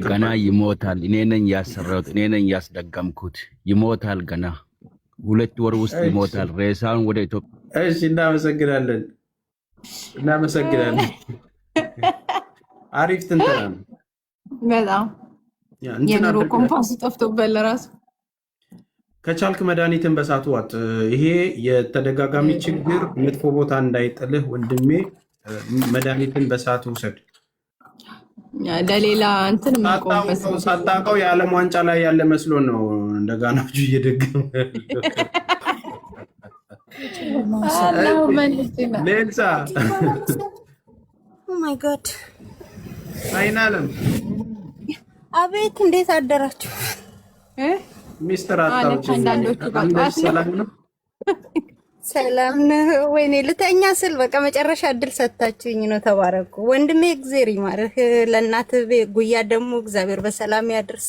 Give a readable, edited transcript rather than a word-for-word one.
ገና ይሞታል። እኔ ነኝ ያሰራሁት፣ እኔ ነኝ ያስደገምኩት። ይሞታል፣ ገና 2 ወር ውስጥ ይሞታል። ሬሳውን ወደ ኢትዮጵያ እሺ፣ እናመሰግናለን፣ እናመሰግናለን። አሪፍ ትንተና ነው። በጣም ያ እንትን የኑሮ አድርገህ ኮምፓሱ ጠፍቶበት ለራሱ። ከቻልክ መድኃኒትን በሰዓቱ ዋጥ። ይሄ የተደጋጋሚ ችግር መጥፎ ቦታ እንዳይጥልህ ወንድሜ፣ መድኃኒትን በሰዓቱ ውሰድ። ለሌላ እንትን የምንቆምበት ሳታውቀው የዓለም ዋንጫ ላይ ያለ መስሎ ነው እንደጋናዎቹ እየደገመ ያለው። اللهم نجنا። ሌንሳ። Oh my God. አይናለም። አቤት፣ እንዴት አደራችሁ? ሚስጥር አታውጪ። ለካ አንዳንዶቹ ጋር አንደሽ ጠዋት ነው። ሰላም ነው? ሰላም ነው። ወይኔ ልተኛ ስል በቃ መጨረሻ እድል ሰጥታችሁኝ ነው። ተባረኩ ወንድሜ፣ እግዜር ይማርህ። ለእናትህ ጉያ ደግሞ እግዚአብሔር በሰላም ያድርስ።